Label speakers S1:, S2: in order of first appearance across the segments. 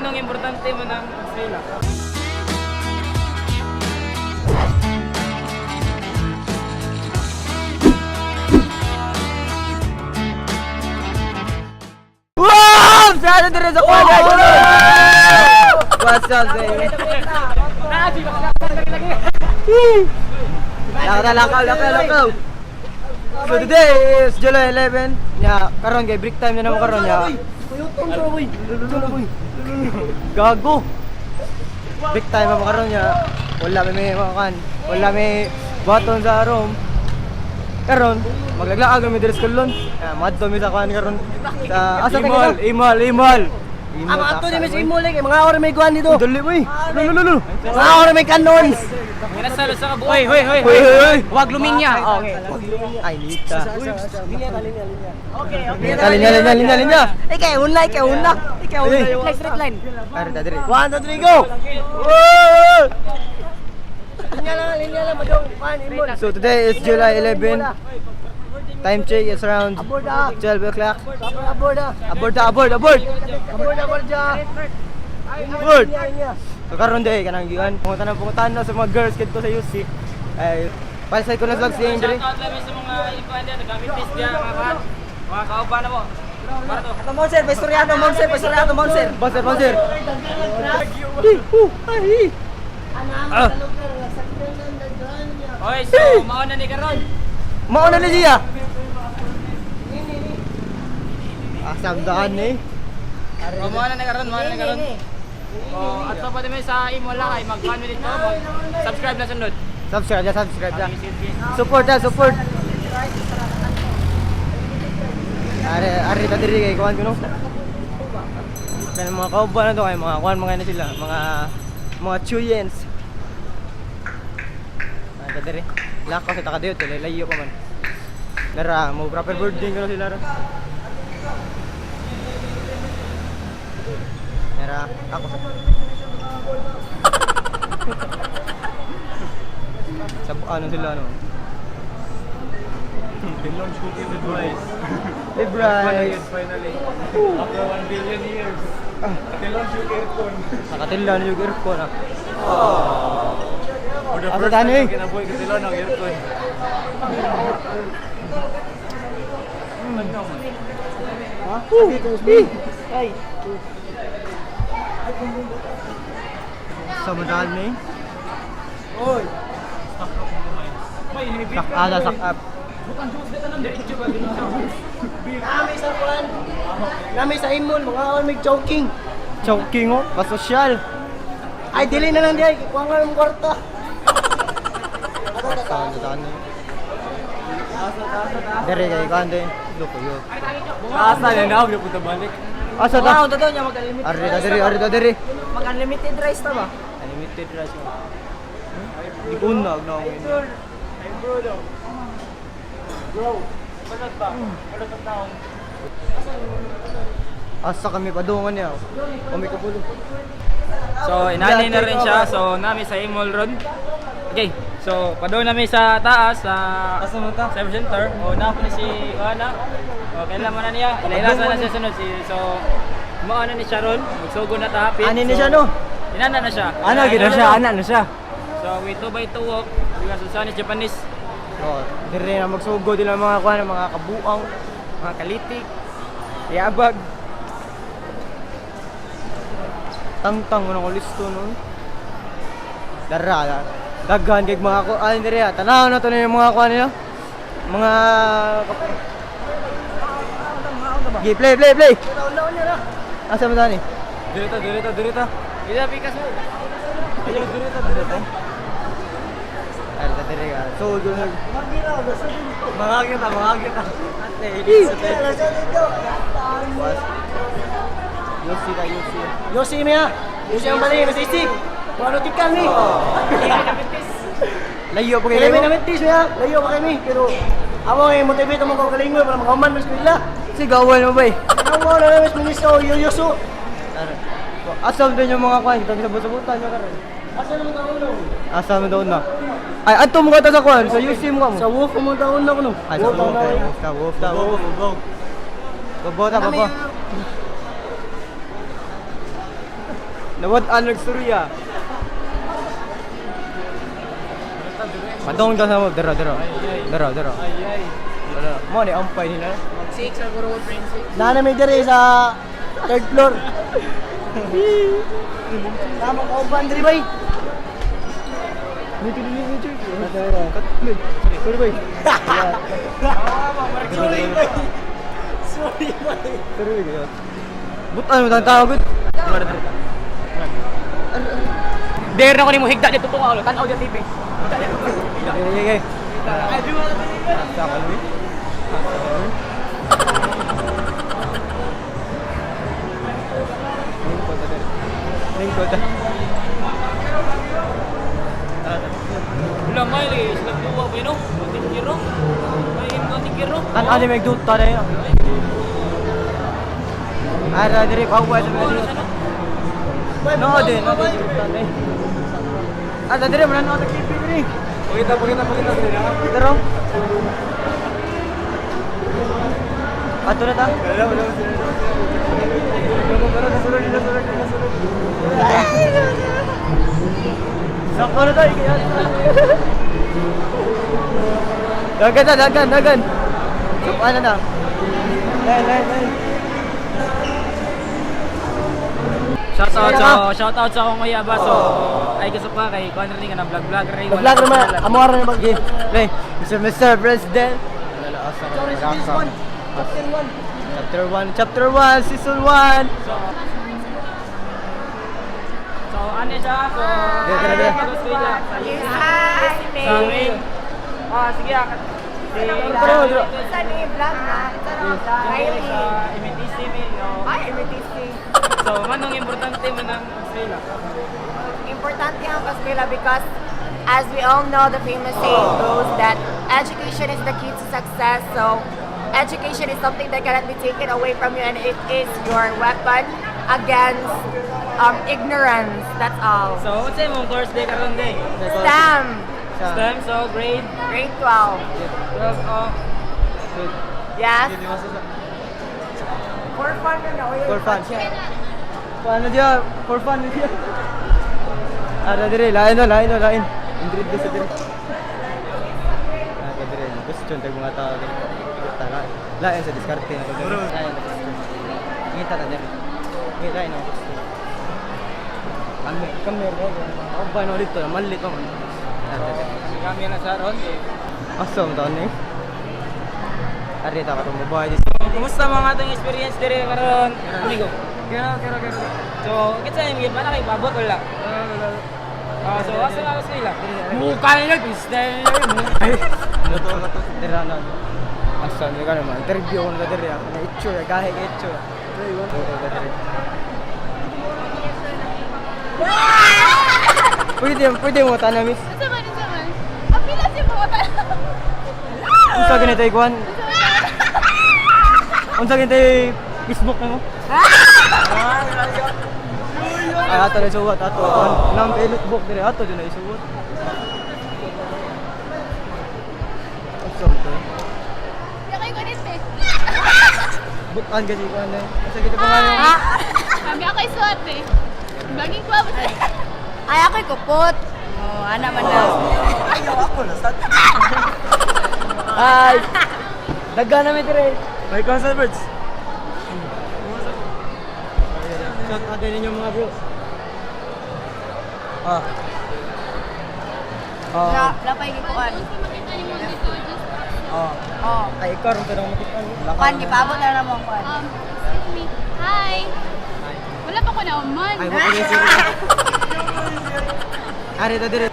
S1: Anong importante mo ng Australia?
S2: Wow! Sarado dire sa kuwan guys! What's up, baby? Lakaw, lakaw, lakaw, lakaw. So today is July 11. Nya, karon kay break time na naman karon nya. Gago. Break time na karon nya. Wala may mga kan. Wala may button sa room. Karon, maglaglaag mi diri sa kulon. Madto mi sa kuan karon. Sa asa ta
S3: Imol,
S2: kita?
S3: imol, imol.
S2: Imol.
S4: Ang ato ni Miss Imol eh, mga oras may guwan dito.
S2: Dali mo eh. Lolo, lolo.
S4: Mga oras may kanon.
S1: Nasa sa kabuo. Hoy, hoy, hoy.
S2: Hoy, hoy, hoy.
S1: Wag luminya. Okay.
S2: Ay, nita.
S4: Linya ka, linya, linya.
S1: Okay, okay.
S2: Linya, linya, linya, linya.
S4: Ikaw una, ikaw una. Ikaw una.
S2: Ay.
S1: Straight line.
S2: Ari, dari.
S4: One, two, three, go!
S2: Whoa!
S4: Linya lang, linya lang, madong. Kuan, Imol.
S2: So today is July 11. Time check is around
S4: Aboard ah.
S2: 12 o'clock.
S4: Aboard ah.
S2: Aboard, aboard, aboard.
S4: Aboard, aboard ah.
S2: Aboard.
S4: Linya, linya.
S2: So karon day kanang gikan pungutan na sa mga girls kidto sa UC. Ay, palsay ko na sa si Andre.
S1: Shout out lang sa mga ikuan diyan, nagamit test diyan mga kuan. Mga kauban na mo. Para to.
S4: Ato, Monser, Paistoriano, Monser, Paistoriano, Monser.
S2: Bouncer, bouncer. Hi, hu, ay, hi. Ah.
S1: Hoy, so mao na ni karon.
S2: Mauna na siya. Ah, samdaan eh.
S1: Oh, mao na ni karon, mao na ni karon. Oh, ato pa din sa Imola ay mag-kuan mi dito. Subscribe na sunod.
S2: Subscribe na, subscribe na. Support na, support. Are, are ta diri kay kuan kuno. Kaya mga kauban na to kay mga kuan mga na sila, mga chuyens. Ay ta diri. Lakaw sa takadiyot, layo pa man. Dara, mo proper boarding kuno sila ra. Dara, ako sa sa ano sila ano.
S3: Launch cooking with rice.
S2: Hey Bryce.
S3: Finally. After 1 billion years. Launch yung aircon.
S2: Nakatila na yung aircon ah.
S3: For the
S2: Asa
S3: first
S2: tani?
S3: time, kinabuhi ko sila ng aircon.
S2: Ay. Sa madami.
S4: Oy.
S2: Sak ala sak up.
S4: Nami sa kuan. Nami sa Imol, mga oras may joking.
S2: Choking oh, kasosyal.
S4: Ay, dili na lang diay, kuha nga ng kwarta.
S2: Sa madami. Dere kay kan de. Loko yo.
S3: Asa na na, huwag na punta balik.
S2: Asa ta?
S4: Wow, totoo niya mag-unlimited.
S2: Arre ta dere, arre ta dere.
S4: Mag-unlimited rice ta ba?
S2: Unlimited rice. Di ko na na. Asa kami padungan niya. Kami kapulo.
S1: So, inani na rin siya. So, nami sa Imol ron. Okay. So, padung nami sa taas sa
S3: Asa mo ta?
S1: Cyber Center. O, na ni si Ana. O, kailan mo na niya. Ilailasa na siya sunod. Si, so, mao na ni siya ron. Magsugo na ta hapit.
S2: Ani ni
S1: So,
S2: siya no?
S1: Inana na siya.
S3: Ana, gina siya, ana na siya.
S1: So, we 2 by 2 walk. Because sa is Japanese.
S2: Oh, dire na magsugod nila mga kuan, mga kabuang, mga kalitik. Yabag. Tangtang mo na ko listo nun. Dara, daghan kay mga ko ay dire ah. Tanaw na to na yung mga kuan nila. Mga Gi, play, play, play. Asa mo tani?
S3: Dirita, dirita, dirita.
S1: Ila pikas mo.
S3: Ayaw, dirita, dirita.
S2: Ari ta dire ka. So, good.
S3: Mga kita, mga kita.
S2: Yosi ka, Yosi.
S4: Yosi niya. Yosi ang bali, mas isip. Wano tikal ni.
S2: Layo pa kayo.
S4: Kaya may namin tis niya, layo pa kami, pero amo ay motivate ang mga kaugalingon para makahuman mas nila.
S2: Sigawan mo ba eh?
S4: Amo na namin ministro yoyoso.
S2: Tara. Asam din yung mga kuan, kitang sabot-sabutan nyo karon.
S4: Asa naman ka ulo?
S2: Asa mo daw na? Ay, adto mo ka ta sa kuan, sa UC mo ka mo.
S4: Sa wolf mo taon na kuno.
S2: Ay, sa wolf, ay, wolf ta, wolf ta, wolf. Babo ta, babo. Nawad-an nagstorya. Padong ka sa mo, dara dara. Dara dara.
S1: Ay ay.
S2: Dara. Mo ni ampay nila.
S4: Naa na may diri sa third floor. Tama ka uban diri bay.
S2: Nito nito nito. Sorry bay.
S4: Sorry bay. Sorry bay.
S2: Sorry bay. Butan mo tang tao gud.
S1: Dare na ko nimo higda dito tunga ulo. Tan-aw di TV.
S2: Okay, okay, okay. Sa kalbi. Lingkod ta.
S1: Wala may lagi sila duwa pa no. Matikiro. Ay matikiro.
S2: Tan ani may duta na yun. Ara diri paway sa mga dito. No din, no din duta na. Ara diri man no ta kipi diri.
S3: Pakita, pakita, pakita.
S2: Daro. Ato na ta.
S3: Wala, wala, wala. Wala, nasunod, nasunod, nasunod.
S2: Sakto na ta. Dagan na, dagan, dagan. Sup ano na. Lain, lain, lain.
S1: Shout out sa shout out sa akong kuya ba so ay gusto pa kay kuan rin ka na vlog vlog rin.
S4: Vlog naman, amor na mag
S2: Okay, play. Mr. Mr. President.
S4: Chapter 1.
S2: Chapter 1, Chapter 1, Season 1.
S1: So ano siya? So
S2: Dire, dire, dire.
S1: Sa main. Ah sige ah. Si
S2: Pero, pero.
S5: Sa ni vlog na, ito na
S1: Sa MTC mi. No.
S5: Ay, MTC.
S1: So manong importante man ang eskwela.
S5: Importante ang eskwela because as we all know, the famous saying goes that education is the key to success. So, education is something that cannot be taken away from you and it is your weapon against ignorance. That's all.
S1: So unsay imong course day karon day?
S5: STEM,
S1: STEM, so grade
S5: grade 12.
S1: 12 oh.
S5: Yes? For fun na
S2: For fun. Paano diya? For fun diya. Ara dire, lain na, lain na, lain. Introduce sa dire. Ara dire, question tag mga tao dire. Ta lain. Lain sa diskarte na dire. Lain na question. Ngita ta dire. Ngita lain ang question. Kami, kami ro. Ako ba no dito, malit pa man. Ara dire.
S1: Kami na sa ron.
S2: Asa mo taon ni? Ari ta karon mo dito.
S1: Kumusta mga atong experience dire karon? Amigo.
S3: Kero, kero, kero.
S1: So, kinsa imong gipana kay pabot wala? Ah, so asa nga eskwela? Mukha nila business.
S2: Dira na. Asa ni ka naman. Interview ko na diri ako na itsura, gahi ka itsura. Oo, diri. Pwede, pwede mo tanong miss.
S6: Unsa man, unsa man? Apila siya mga
S2: Unsa ganito ikuan? Unsa ganito Facebook nimo? Ay ato na isuwat ato. Nang notebook dire ato dyan na isuwat. Asa mo to?
S6: Kaya ko nito eh.
S2: Bukan kasi ikuan na. Unsa ganito pangalan?
S6: Kami ako isuot eh. Vlogging ko basta.
S5: Ay, ako'y kupot. Oh, ana man na.
S2: Ay! Daga na mi dire.
S3: May concert birds.
S2: Shout out din ninyo mga bro. Ah. Ah.
S5: Wala pa yung gikuan.
S6: Gusto makita ni mo dito just
S2: Ah.
S5: Oh.
S2: Ay, ikaw ron tanong makita.
S5: Kuan, gipaabot na lang mo ang kuan.
S6: Excuse me. Hi. Wala pa ko na man.
S2: Ay, wala ko Ari ta dire.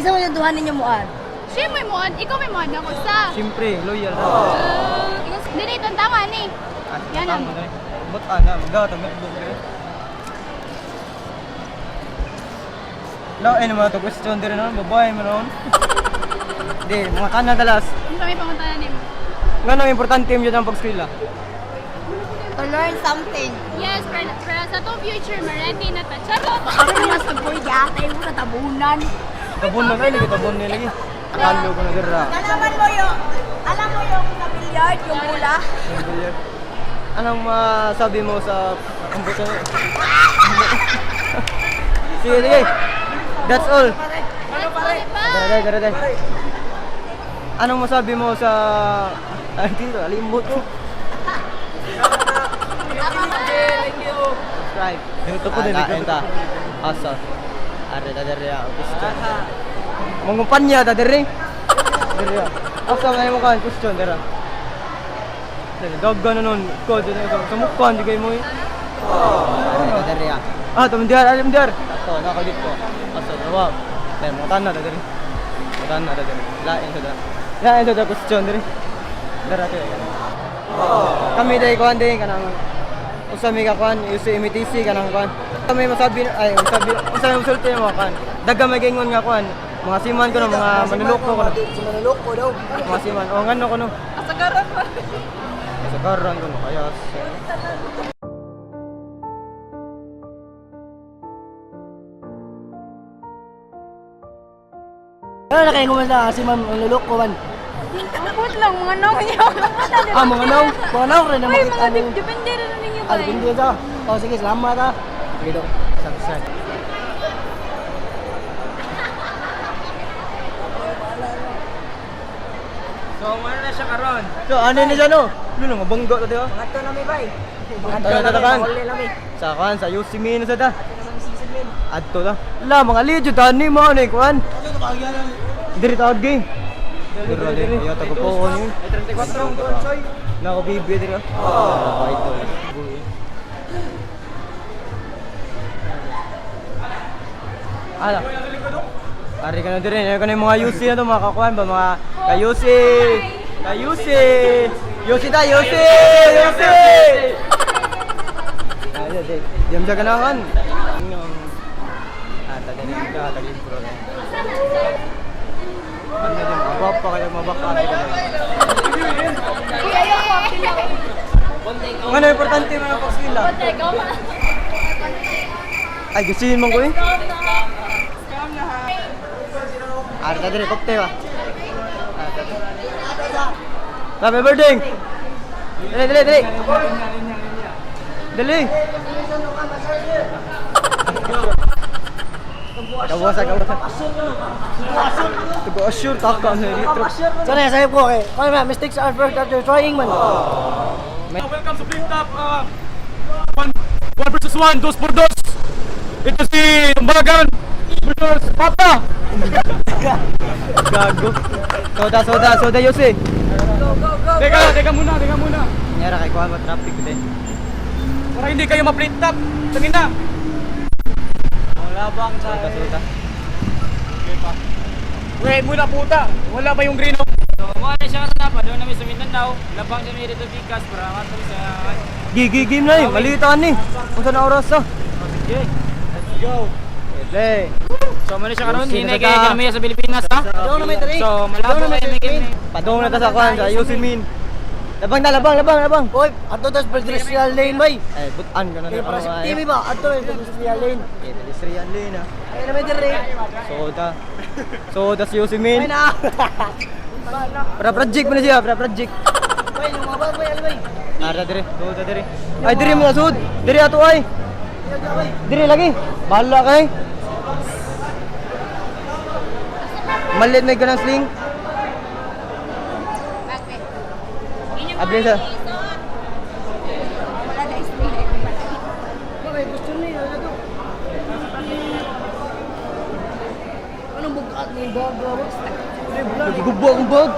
S5: Isa mo yung duhan ninyo muan.
S6: Siya may muad, ikaw may muad ako sa.
S2: Siyempre, loyal.
S6: Dili tama ni. Yan ang.
S2: But ana, magawa ta notebook dire. Lain naman to question dire noon, babae mo noon. Di, mga kana dalas.
S6: Hindi kami panguntanan nimo.
S2: Ngano importante mo ang pag-eskwela?
S5: To learn something.
S6: Yes, para sa atong future, ma-ready na ta. Charot!
S5: Ako na sa boy yata yung natabunan.
S2: Tabon na kayo, lagi tabon ni lagi. Kalo ko na dira.
S5: Alam mo yung, alam mo yung sa billiard, yung bola.
S2: Anong masabi mo sa komputer? Sige, sige. That's all.
S6: Ano pare?
S2: Dara, dara, dara. Anong masabi mo sa... Ay, dito, alimot ko.
S1: Thank you.
S2: Subscribe.
S3: Ito po din,
S2: Ah,
S3: ito.
S2: ito. Asa. Are, dadere ako. Question. Mangumpanya, dadere. Dadere. Asa, may mo kan question, dara. Dere, dog na nun. Ko, dere, sa mukha, hindi kayo mo eh. Are, dadere. Ah, tumindiyar, alim diyar. Ato, nako dito. Asa, dawa. Dere, mga tanan, dadere. Mga tanan, dadere. Lain sa da. Lain sa da question, dere. Dara, dere. Kami dahil kuhan din kanang usa mi ka kuan usa MTC kanang kuan. Kami masabi ay masabi usa may musulti mo kuan. Daga may gingon nga kuan. Mga siman ko no, mga manuloko ko no.
S4: Sa manuloko daw.
S2: Mga siman. O ngano ko no.
S6: Kasagaran pa.
S2: Kasagaran ko no kaya.
S4: Ano na kayo kumanta si ma'am manuloko man.
S6: Ambot lang, mga naong niyo.
S2: Ah, mga naw.
S4: Mga naw rin na
S6: Uy,
S4: makita
S6: mga
S4: ano.
S6: depende rin na ninyo
S4: Ah,
S6: ba?
S4: depende ta. Oh, sige, salamat ah. Sige daw.
S2: Subscribe.
S1: So, ano na siya karon?
S2: So ano ni siya no? Lulo mabangga to diba?
S5: Ato na mi bay.
S2: Ato na ta kan. Sa kuan sa UC Min sa ta. Adto ta. La mga lidyo tani mo ni kuan. Diri ta agi. Diri diri ya tago po ni.
S1: Ay, 34.
S2: Nako bibi diri. Oh, ito. Ala. Ari ka na diri, ano ka na yung mga UC na to, mga kakuan ba mga ka-UC. Ka-UC. UC ta, UC. UC. Ay, di, diam siya ganahan. Ah, tagay ka, tagay bro. Ano din, mabapa kayo, mabaka.
S6: Uy, ayoko. Ako.
S2: Ano importante mga pagsila?
S6: Bantay, ikaw ma.
S2: Ay, gustuin mo ko eh. Ari ta dire kokte ba. Happy birthday. Dali, dali, dali. Dali. Kawasa, kawasa. Tugo assure taka na litro.
S4: Sana sayop ko kay. Kaya man, mistakes are first after trying man.
S3: Welcome to Flip Top. One versus one, dos por dos. Ito si Tumbagan versus Papa.
S2: Gago. Soda, soda, soda Yose.
S1: Go, go, go.
S3: Teka, teka muna, teka muna.
S2: Nyara kay kuha mo traffic din.
S3: Para hindi kayo ma-flip top. Tangin na.
S1: Wala bang sa...
S2: Soda, soda.
S3: Wait muna puta. Wala pa yung green. oh.
S1: So, mo na siya karon pa doon namin sa Mindanao. Labang siya may dito Pikas para matong sa
S2: Gigi game na eh, malitan ni. Unsa na oras ah?
S1: Sige. Let's go.
S2: Pwede.
S1: So, mo na siya karon,
S2: Yusi na
S1: hinay
S2: sa
S1: kay
S2: ta.
S1: kami sa Pilipinas ha.
S4: Doon na may diri.
S1: So, malabo kayo may game.
S2: Padong na ta sa kuan sa Yusimin. Labang na, labang, labang, labang.
S4: Oy, ato tas pedestrian lane bay.
S2: Eh, butan ka na.
S4: Kaya para sa TV ba? Ato yung pedestrian lane.
S2: Eh, pedestrian lane ah.
S4: Ay na may diri.
S2: Soda. Soda si Yusimin.
S4: Ay na.
S2: Para project mo na siya, para project.
S4: Bay, yung mga bag bay, alibay.
S2: Ara dire, soda dire. Ay dire mo sud. Dire ato ay. Dire lagi. Bahala kay. Malit may ganang sling. Abli sa.
S6: Wala na isli.
S4: Bay, gusto niyo ano to? Anong bugat ni bag bro?
S2: Gubo akong bag.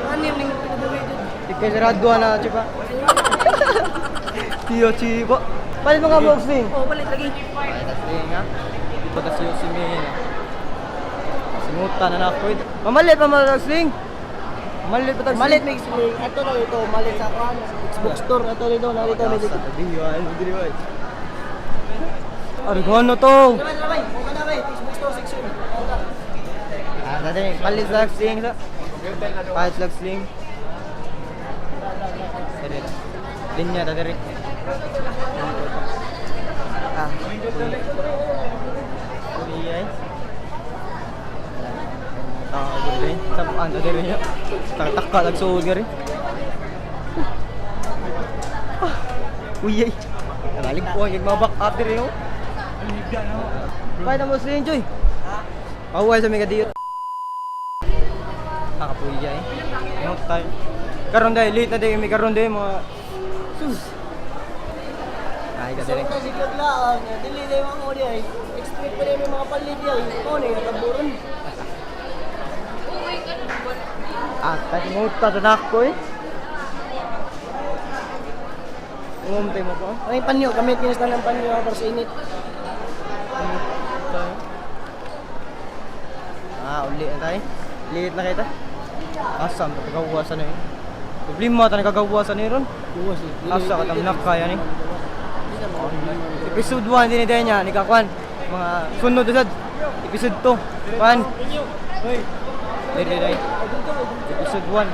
S4: Ano yung ning pinagawa dito?
S2: Ikay sarado na chipa. Tiyo chipa. Palit mga box sling.
S4: Oh, balik lagi.
S2: Sling ha. Baga si Yusimin. Simutan na na ako. eh. Mamalit pa mga sling. Mamalit pa tag
S4: Malit may sling. Ato na ito, malit sa kuan, sa Xbox store ato dito, narito may dito.
S2: Argono to.
S4: Labay, labay. Buka na bay, Xbox store section.
S2: Ah, dati palit sa sling sa. Palit sa sling. Dali na. Linya ta diri. Ah. Uli ay. Ah, diri. Samaan ta diri niya. Taktak lagsuod gari. Ah. Uy ay. Nabalik ko ang mga back up diri oh. Kaya na mo si Enjoy. Ha? Pahuway sa mga diyot. Nakapuya eh. No time. Karon dahil late na dahil may karon dahil mga sus. Ay ka
S4: So,
S2: dire.
S4: kasi laglaan, dili na yung mga ori ay. Expect pa rin yung mga palit ay. Ikaw na yung taburon.
S6: Uy, ganun ba?
S2: Ah, mo tatanak ko eh. Umumtay mo ko.
S4: Ay, panyo. Gamit yun sa ng panyo para sa init.
S2: Ah, uli na tayo. Late na kita. Asa ang kagawasan na eh. Problema ta nagkagawasan ni ron.
S4: Buwas eh.
S2: Asa ka tamnak kaya ni. Episode 1 din din niya ni kakwan. Mga sunod sad. Episode 2. Kwan. Hoy. Dili dili. Episode 1.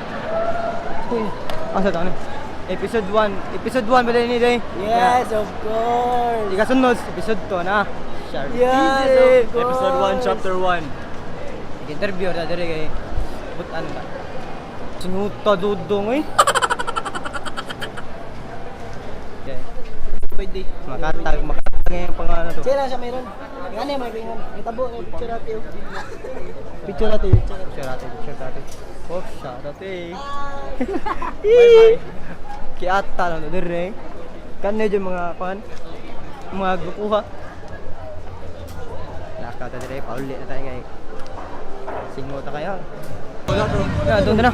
S2: Uy, asa ta ni? Episode 1. Episode 1 ba ni day?
S4: Yes, of course.
S2: Ika sunod episode 2 na.
S4: Yes, of course.
S3: Episode 1, chapter 1.
S2: Interview ra diri kay butan ba. Singuta dudong eh. Okay.
S4: Pwede.
S2: Makatag, makatag ngayong pangalan to.
S4: Siya lang siya mayroon. Nga na, may ringan. May tabo, may picture natin. Oh. Picture natin, picture natin.
S2: Picture natin, picture natin. Oh, shout out eh. Bye bye. Kiata lang to dire. Kanyo dyan mga pan, mga grupuha. Nakata dire, pauli na tayo ngay. Singuta kayo.
S3: Wala bro.
S2: Ya, doon na.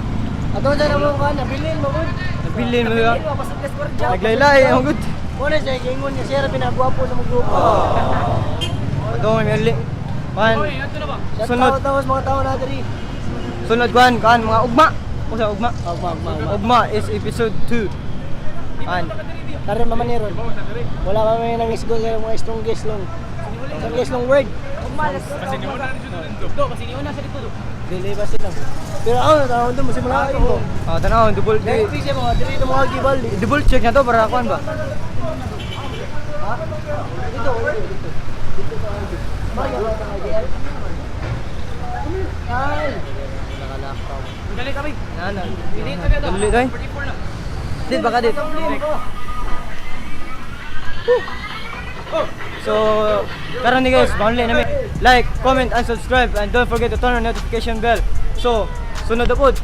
S4: Ato dyan ang mga kuhan, nabilin mo good.
S2: Nabilin mo diba?
S4: Nabilin mo, pasok ka score dyan.
S2: Naglaylay, ang good.
S4: Muna siya, gingon niya, siya pinagwapo sa mga grupo.
S2: Doon may uli. Pan,
S4: Shout
S2: Sunod.
S4: out tapos mga tao na diri.
S2: Sunod kuan, kuan mga ugma. Usa ugma.
S4: Ugma, ugma, ugma.
S2: Ugma is episode 2. An.
S4: Karon naman ni ron. Wala pa may nang isgo sa mga strongest long. Strongest long word.
S3: Kasi niuna na siya dito. Kasi niuna siya dito.
S4: Dili ba sila? Pero ako, tawon doon, masimula ko.
S2: Ah, tanaw double
S4: Next week siya mga dili na mga gibal.
S2: double check na to para kuan ba?
S4: Ha? Dito, dito. Dito ka RD. Mario, ka RD. Ay!
S1: Dali kami.
S2: Nana.
S1: Dili kami ato.
S2: Dili day.
S1: 44 na.
S2: Dit baka dit. So, karon ni guys, maunli namin. Like, comment, and subscribe and don't forget to turn on notification bell. So, sunod na pod.